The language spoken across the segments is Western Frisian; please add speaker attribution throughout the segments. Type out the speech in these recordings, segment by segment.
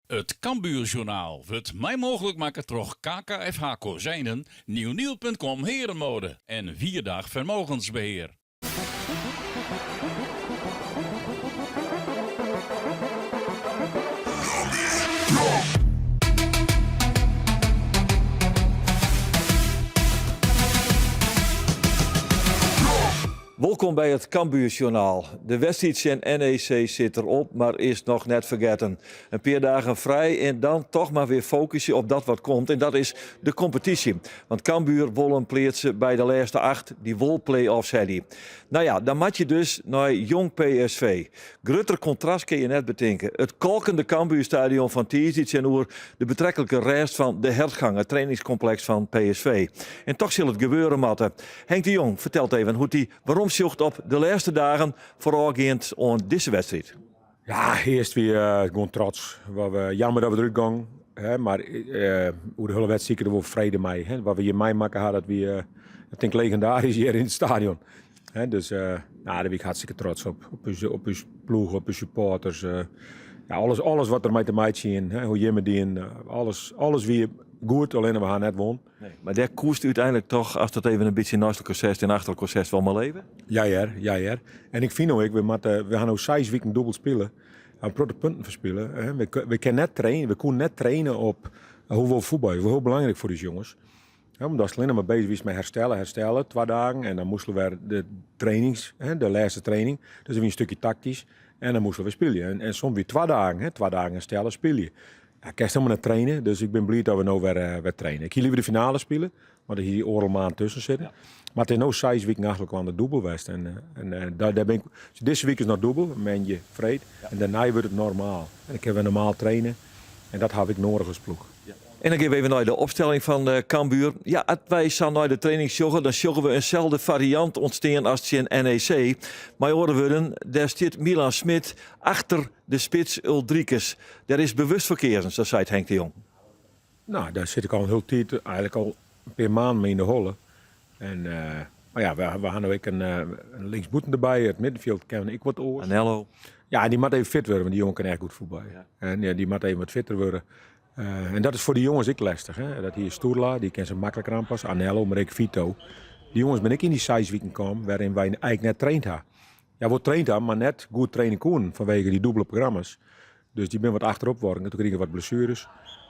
Speaker 1: It Cambuurjournaal wurdt mei mooglik makke troch KKFH Kozijnen, Nieuwnieuw.com Herenmode en Wierdag Vermogensbeheer.
Speaker 2: Wolkom by it Cambuursjoernaal. De wedstriid tsjin NEC sit der op, mar is noch net fergetten. In pear dagen frij en dan toch mar wer fokusje op dat wat komt en dat is de kompetysje. Want Cambuur wol him pleatse by de lêste acht, dy wol play-offs helje. No ja, dan moat je dus nei Jong PSV. Grutter kontrast kin je net betinke. It kolkende Cambuurstadion fan tiisdei tsjinoer de betreklike rêst fan De Herdgang, it trainingskompleks fan PSV. En toch sil it gebeure moatte. Henk de Jong fertelt even hoe't hy weromsjocht op de lêste dagen foarôfgeand oan dizze wedstriid.
Speaker 3: Ja, earst wie uh, gewoan trots. Wat we, jammer dat we derút gongen. Hè, mar uh, oer de hiele wedstriid der wol frede mei. Hè. Wat we hjir meimakke ha, dat wie uh, ik tink legindarysk hjir yn it stadion. Hè, dus uh, nou, dêr wie ik hartstikke trots op. Op ús, op ús ploech, op ús supporters. Uh, ja, alles, alles wat der mei te meitsjen, hè, hoe jimme dienen, alles, alles wie goed, allinnich we ha net wûn.
Speaker 2: Nee, mar dêr koest úteinlik toch, ast it even in bytsje neist elkoar setst en achter elkoar setst, wol mei leve?
Speaker 3: Ja hear, ja hear. En ik fyn no ek, we moatte, we ha no seis wiken dûbeld spile, ha in protte punten ferspile. We, we kinne net traine, we koene net traine op hoe wol fuotbalje. Hiel belangryk foar ús jonges. Omdat allinnich mar bezich wiest mei herstelle, herstelle, twa dagen. En dan moasten we wer de trainings, de lêste training. Dus dat wie in stikje taktysk. En dan moasten we spylje. En, en soms wie twa dagen, hè, twa dagen herstelle, spylje. Ja, kinst helemaal net traine, dus ik bin bliid dat we no wer, uh, wer traine. Ik hie liever de finale spile, mar der hie oardel maand tusken sitten. Ja. Mar it is no seis wiken achter elkoar dûbel west. En, eh, en uh, dêr, dêr bin ik, dizze wike is noch dûbel, moandei, freed. Ja. En dêrnei wurdt it normaal. En dan kinne we normaal traine. En dat haw ik nedich as ploech.
Speaker 2: Ja. En dan gean we even nei de opstelling fan uh, Cambuur. Ja, as wy sa nei de training sjogge, dan sjogge we inselde fariant ûntstean as tsjin NEC. Mei oare wurden, dêr stiet Milan Smit achter de spits Uldrikis. Dêr is bewust foar keazen, sa seit Henk de Jong.
Speaker 3: No, dêr sit ik al in hiel tiid, eigenlik al in pear maanden mei yn de holle. En, uh, mar ja, we, we ha no ek in, uh, in linksbûten derby. It middenfjild kin ek wat oars.
Speaker 2: Anello.
Speaker 3: Ja, en dy moat even fit wurde, want dy jonge kin echt goed fuotbalje. Ja. En ja, dy moat even wat fitter wurde. Uh, en dat is foar de jonges ek lestich. Hè? Dat hier Sturla, dy kin se makliker oanpasse. Anello, mar ek Vito. Dy jonges binne ek yn dy seis wiken kaam wêryn wy eigenlik net traind ha. Ja, wol traind ha, mar net goed traine koenen fanwege dy dûbele programma's. Dus dy binne wat achterop worden. Toen krigen wat blessures.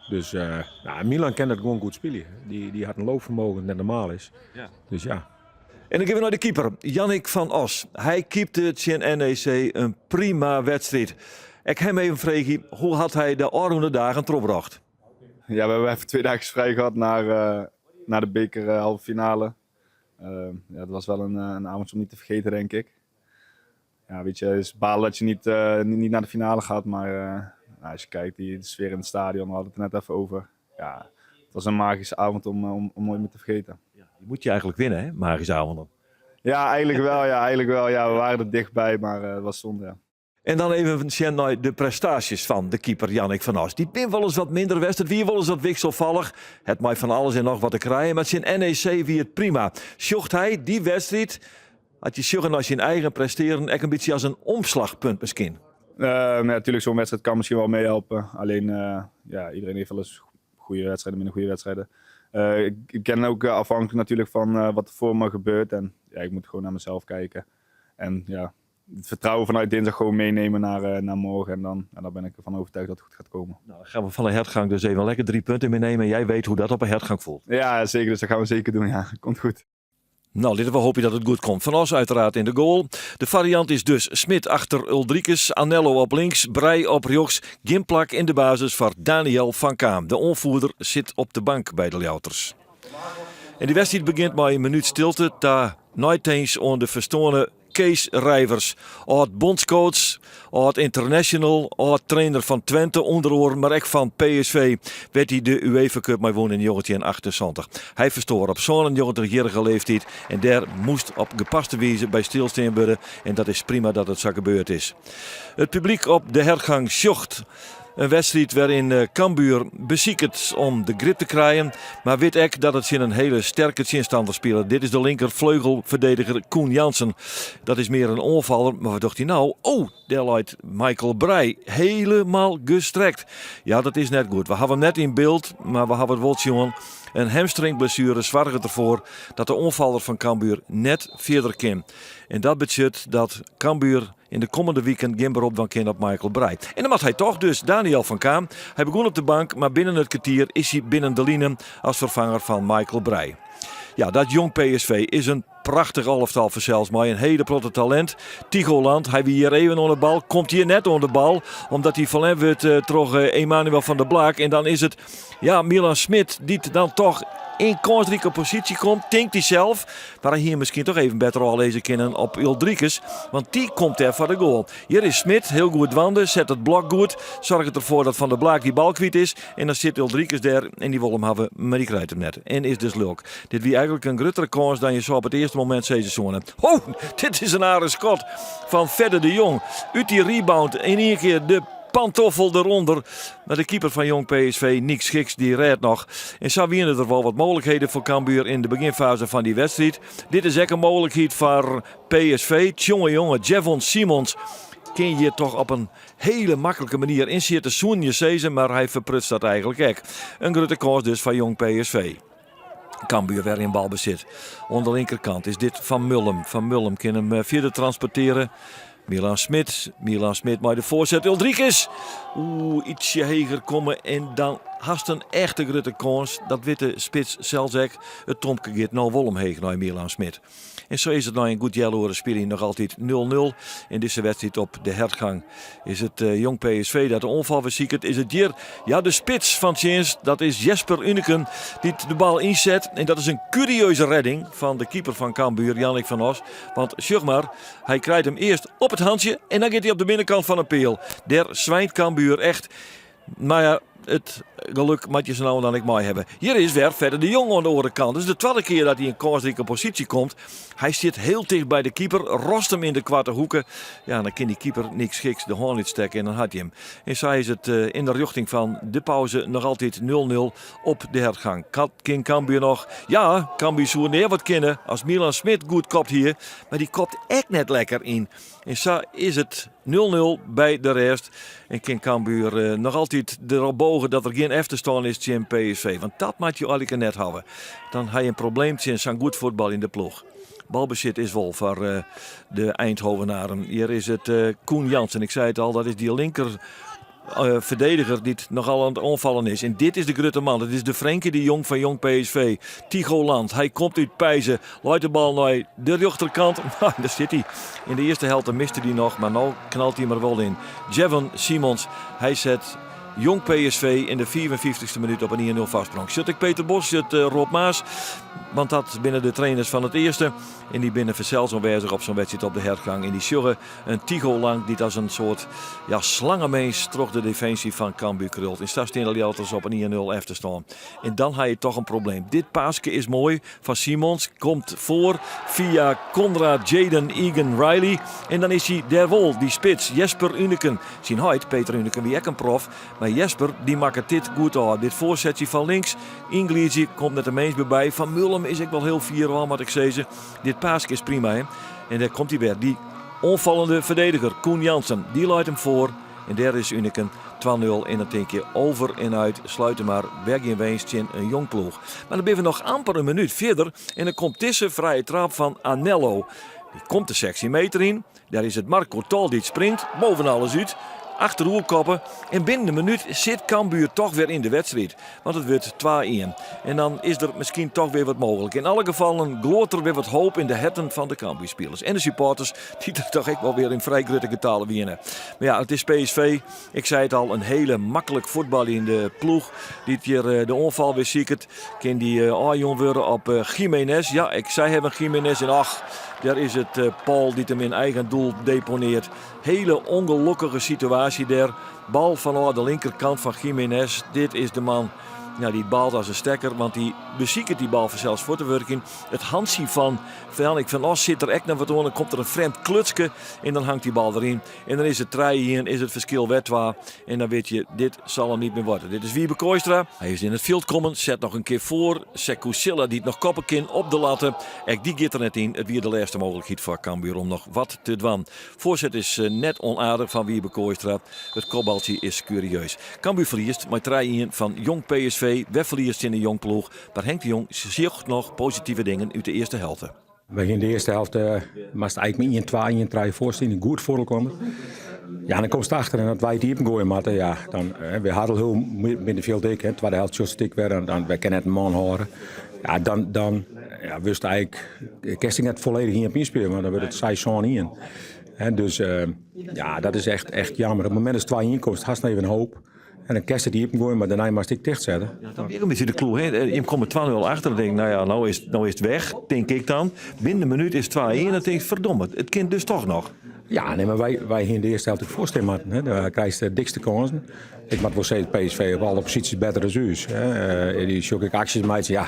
Speaker 3: Dus uh, nou, Milan kin dat gewoan goed spylje. Dy, dy hat in loopfermogen dat net normaal is.
Speaker 2: Ja.
Speaker 3: Dus ja.
Speaker 2: En dan gean we nei de keeper, Jannik van Os. Hy keepte tsjin NEC in prima wedstriid. Ik ha him even frege, hoe hat hy de ôfrûne dagen trochbrocht?
Speaker 4: Ja, we hebben even twee dagen vrij gehad naar, uh, naar de beker uh, halve finale. Uh, ja, het was wel een, een avondje om niet te vergeten, denk ik. Ja, weet je, het is balen dat je niet, uh, niet, niet naar de finale gaat. Maar uh, nou, als je kijkt, die, de sfeer in het stadion, we hadden het er net even over. Ja, het was een magische avond om, om, om nooit meer te vergeten.
Speaker 2: Ja, die moet je eigenlijk winnen, hè? Magische avonden.
Speaker 4: Ja, eigenlijk wel. Ja, eigenlijk wel. Ja, we waren er dichtbij, maar uh, het was zonde. Ja.
Speaker 2: En dan even sjen nei de prestaasjes fan de keeper Jannik van Os. Dy binne wolris wat minder west, it wie wolris wat wikselfallich. Hat mei fan alles en noch wat te krijen, mar tsjin NEC wie it prima. Sjocht hy dy wedstriid, as je sjogge nei syn eigen prestearen, ek in bytsje as in omslachpunt miskien?
Speaker 4: Uh, ja, natuurlijk, zo'n wedstrijd kan misschien wel meehelpen. Alleen, uh, ja, iedereen heeft wel eens goede wedstrijden, minder goede wedstrijden. Uh, ik, ik ben ook afhankelijk natuurlijk van uh, wat er voor me gebeurt. En ja, ik moet gewoon naar mezelf kijken. En ja, het vertrouwen vanuit dinsdag gewoon meenemen naar, uh, naar morgen. En dan, en dan ben ik ervan overtuigd dat het goed gaat komen.
Speaker 2: Nou, dan gaan we van de Herdgang dus even lekker drie punten meenemen. En jij weet hoe dat op een Herdgang voelt.
Speaker 4: Ja, zeker. Dus dat gaan we zeker doen. Ja, komt goed.
Speaker 2: Nou, litte we hoopje dat it goed komt. Van Os uiteraard in de goal. De fariant is dus Smit achter Uldrikis, Anello op links, Breij op rjochts. Gjin plak yn de basis foar Daniel van Kaam. De oanfierder sit op de bank by de Ljouwerters. En dy wedstriid begjint mei in minút stilte ta neitins oan de ferstoarne Kees Rijvers, âld-bondscoach, âld-international, âld-trainer fan Twente ûnder oaren, mar ek fan PSV, wêr't hy de UEFA Cup mei wûn yn 1978. Hy ferstoar op 97-jierrige leeftiid en dêr moast op gepaste wize by stilstean wurde en dat is prima dat it sa gebeurd is. It publyk op de Herdgang sjocht. In wedstriid wêryn Cambuur besiket om de grip te krijen, mar wit ek dat it tsjin in hele sterke tsjinstanner spilet. Dit is de linker fleugelferdediger Koen Jansen. Dat is mear in oanfaller, mar wat docht hy no? Oh, dêr leit Michael Breij helemaal gestrekt. Ja, dat is net goed. We hawwe him net yn byld, mar we hawwe it wol sjoen. In hamstringblessuere soarget derfoar dat de oanfaller fan Cambuur net fierder kin. En dat betsjut dat Cambuur yn de kommende wiken gjin berop dwaan kin op Michael Breij. En dan moat hy toch dus Daniel van Kaam. Hy begûn op de bank, mar binnen it kertier is hy binnen de linen as ferfanger fan Michael Breij. Ja, dat jong PSV is in prachtich alftal fansels mei in hele protte talint. Tygo Land, hy wie hjir even oan de bal, komt hjir net oan de bal, omdat hy ferlern wurdt eh, troch eh, Emmanuel van der Blaak. En dan is it ja, Milan Smit dy't dan toch yn kânsrike posysje komt, tinkt hy sels. Mar hy hie miskien toch even better ôflizze kinnen op Uldrikis, want dy komt dêr foar de goal. Hjir is Smit hiel goed dwaande, set it blok goed, soarget derfoar dat Van der Blaak dy bal kwyt is. En dan sit Uldrikis dêr en dy wol him hawwe, mar dy krijt him net. En is dus lulk. Dit wie eigenlik in gruttere kâns dan je sa op it earste momint sizze soene. Ho, dit is in aardich skot fan Fedde de Jong. Ut dy rebound yn ien kear de pantoffel derûnder. Mar de keeper fan Jong PSV, Niek Schiks, dy rêdt noch. En sa wiene der wol wat mooglikheden foar Cambuur yn de begjinfaze fan dy wedstriid. Dit is ek in mooglikheid foar PSV. Tsjonge jonge Jevon Simons kin hjir toch op in hele maklike manier ynsjitte, soene je sizze, mar hy ferprutst dat eigenlik ek. In grutte kâns dus foar Jong PSV. Cambuur wer yn balbesit. Oan de linkerkant is dit Van Mullum. Van Mullum kin him eh, fierder transportearje. Milan Smit. Milan Smit mei de foarset. Uldrikis. Oeh, ietsje heger komme en dan hast in echte grutte kâns. Dat wit de spits sels ek. It tomke giet no wol omheech nei Milan Smit. En sa is it nei in goed healoere spyljen noch altyd 0-0. Yn dizze wedstriid op de Hertgang is it eh, Jong PSV dat de oanfal besiket. Is it hjir ja, de spits fan tsjinst, dat is Jesper Uneken, dy't de bal ynset. En dat is in kurieuze redding fan de keeper fan Cambuur, Jannik van Os. Want sjoch mar, hy krijt him earst op it hantsje en dan giet hy op de binnenkant fan 'e peal. Dêr swynt Cambuur echt. Mar ja, it geluk moat je sa no en dan ek mei hawwe. Hjir is wer Fedde de Jong oan de oare kant. It is de twadde kear dat hy yn kânsrike posysje komt. Hy stiet hiel ticht by de keeper, rost him yn de koarte hoeke. Ja, dan kin dy keeper Niek Schiks de hân útstekke en dan hat hy him. En sa is it eh, yn de rjochting fan de pauze noch altyd 0-0 op de Hertgang. Kin Cambuur noch? Ja, Cambuur soe nea wat kinne as Milan Smit goed kopt hie, mar dy kopt ek net lekker yn. En sa is it 0-0 by de rêst. En kin Cambuur eh, noch altyd derop bôgje dat der gjin efterstân is tsjin PSV. Want dat moat je eigenlik net hawwe. Dan ha je in probleem tsjin sa'n goed fuotbaljende ploech. Balbesit is wol foar eh, de Eindhovenaren. Hjir is it eh, Koen Jansen. Ik sei it al, dat is dy linker verdediger dy't nochal oan it oanfallen is. En dit is de grutte man. Dat is de Frenkie de Jong fan Jong PSV. Tygo Land. Hy komt út Peize. Leit de bal nei de rjochterkant. Nou, dêr sit hy. Yn de earste helte miste hy noch, mar no knalt hy mar wol yn. Jevon Simons. Hy set Jong PSV yn de 55ste minút op in 1-0 foarsprong. Sjocht ik Peter Bosz, sjocht eh, Rob Maas. Want dat binne de trainers fan it earste. En dy binne fansels oanwêzich op sa'n wedstriid op de Hertgang. En dy sjogge In Tygo Land dy't as in soart ja, slangemins troch de definsje fan Cambuur krult. En sa stean de Ljouwerters op in 1-0 efterstân. En dan ha je toch in probleem. Dit paaske is moai fan Simons. Komt foar fia Conrad Jaden Egan Riley. En dan is hy dêr wol, dy spits Jesper Uneken. Syn heit, Peter Uneken, wie ek in prof. Mar Jesper dy makket dit goed ôf. Dit foarsetsje fan links, yngliidzje, komt net in mins by. Van Mullum is ek wol hiel fier ôf, moat ik sizze. Dit paaske is prima, hè? En dêr komt hy wer, dy oanfallende ferdediger Koen Jansen. Dy leit him foar en dêr is Uneken 2-0. En dan tink je over en uit, sluit mar, wer gjin winst tsjin in jong ploech. Mar dan binne we noch amper in minút fierder en dan komt dizze frije traap fan Anello. Dy komt de 16 meter yn. Dêr is it Marco Tol dy't springt, boven alles út, achteroer koppe en binnen in minút sit Cambuur toch wer yn de wedstriid. Want it wurdt 2-1. En dan is der miskien toch wer wat mooglik. Yn alle gefallen gloart der wer wat hoop yn de herten fan de Cambuurspilers. En de supporters, dy't der toch ek wol wer yn frij grutte getalen wiene. Mar ja, it is PSV. Ik sei it al, in hele maklik fuotbaljende ploech dy't hjir eh, de oanfal wer siket. Kin dy eh, ôfjûn wurde op eh, Jiménez? Ja, ik sei even Jiménez en ach, dêr is it Paul dy't him yn eigen doel deponeert. Hele ûngelokkige situaasje dêr. Bal fanôf de linkerkant fan Jiménez. Dit is de man. Nou, dy baalt as in stekker, want dy besiket dy bal fansels fuort te wurkjen. It hantsje fan Yannick van Osch sit der ek noch wat oan. Dan komt der in frjemd klutske en dan hangt dy bal deryn. En dan is it 3-1, is it ferskil wer 2. En dan wit je, dit sal him niet mear wurde. Dit is Wiebe Kooistra. Hy is yn it fjild kommen, set noch in kear foar. Sekou Sylla dy't noch koppe kin op de latte. Ek dy giet der net yn. It wie de lêste mooglikheid foar Cambuur om noch wat te dwaan. Foarset is net onaardich fan Wiebe Kooistra. It kopbaltsje is kurieus. Cambuur ferliest mei 3-1 fan Jong PSV. Wer ferliest tsjin de Jong ploech. Mar Henk de Jong sjocht noch positive dingen út de earste helte.
Speaker 3: Wy hiene de earste helte moast eigentlik mei 1-2, 1-3 foarstean, in goed foardiel komme. Ja, dan komst achter en as wy it iepen goaie moatte, ja, dan wy hadden al hiel middenfjild ek, hè, twadde helte sjochst it ek wer, dan wy kinne net in man hâlde. Ja, dan, dan ja, wurdst eigentlik, kinst ek net folledich ien op ien spylje, want dan wurdt it 6-7-1. Hè, dus ja, dat is echt, echt jammer. Op it momint datst 2-1 komst, hast noch even hoop. En dan kinst it iepen goaie, mar dêrnei moatst ek ticht sette.
Speaker 2: Ja, dan wie ek in bytsje de clou. Hè. Je komme 2-0 achter en denk, nou ja, no is, no is it weg, tink ik dan. Binnen in minuut is 2-1 dan tink ik, ferdomme, it kin dus toch noch.
Speaker 3: Ja, nee, mar wy, wy hiene de earste helte ek foarstean moatten. Hè. Dêr krijst de dikste kânsen. Ik moat wol sizze, PSV op alle posysjes better as ús. Hè. Dy sjoch ik aksjes meitsjen, ja,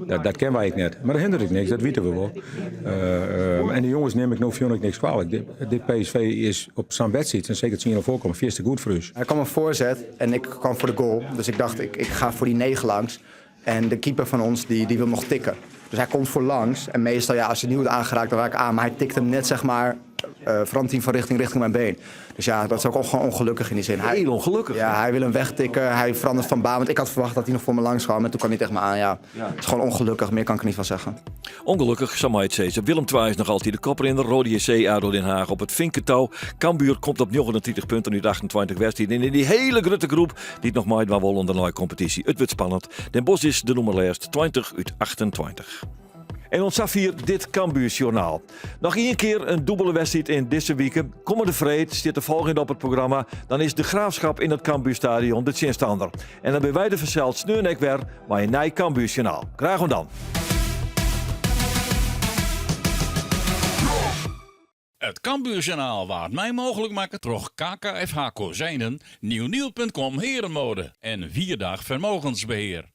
Speaker 3: dat, dat kinne wy ek net. Mar dat hinderet ek niks, dat witte we wol. En de jonges nim ik no fyn ik niks kwalik. Dit, dit PSV is op sa'n wedstriid, en seker 10-0 foarkomme, fierste goed foar ús.
Speaker 5: Er kwam een voorzet en ik kwam voor de goal. Dus ik dacht, ik, ik ga voor die 9 langs. En de keeper van ons, die, die wil nog tikken. Dus hij komt voorlangs. En meestal, ja, als je niet wordt aangeraakt, dan raak ik aan. Maar hij tikt hem net, zeg maar, verandert hij van richting richting mijn been. Dus ja, dat is ook gewoon ongelukkig in die zin. Hij,
Speaker 2: Heel ongelukkig.
Speaker 5: Ja, hij wil hem wegtikken. Hij verandert van baan. Want ik had verwacht dat hij nog voor me langs kwam. En toen kwam hij tegen me aan. Ja, het is gewoon ongelukkig. Meer kan ik er niet van zeggen.
Speaker 2: Ongelukkig, sa mei it sizze. Willem II is noch altyd de koprinner. Roda JC, ADO Den Haag op it finketou. Cambuur komt op 39 punten út 28 wedstriden. En yn dy hiele grutte groep dy't noch meidwaan wol oan de neikompetysje. It wurdt spannend. Den Bosch is de nûmer lêst, 20 út 28. En oant safier dit Cambuursjoernaal. Noch ien kear in dûbele wedstriid yn dizze wike. Kommende freed stiet de folgjende op it programma. Dan is De Graafschap yn it Cambuurstadion de tsjinstanner. En dan binne wy der fansels sneon ek wer mei in nij Cambuursjoernaal. Graach oant dan.
Speaker 1: It Cambuurjournaal waard mei mooglik makke troch KKFH Kozijnen, Nieuwnieuw.com Herenmode en Vierdag Vermogensbeheer.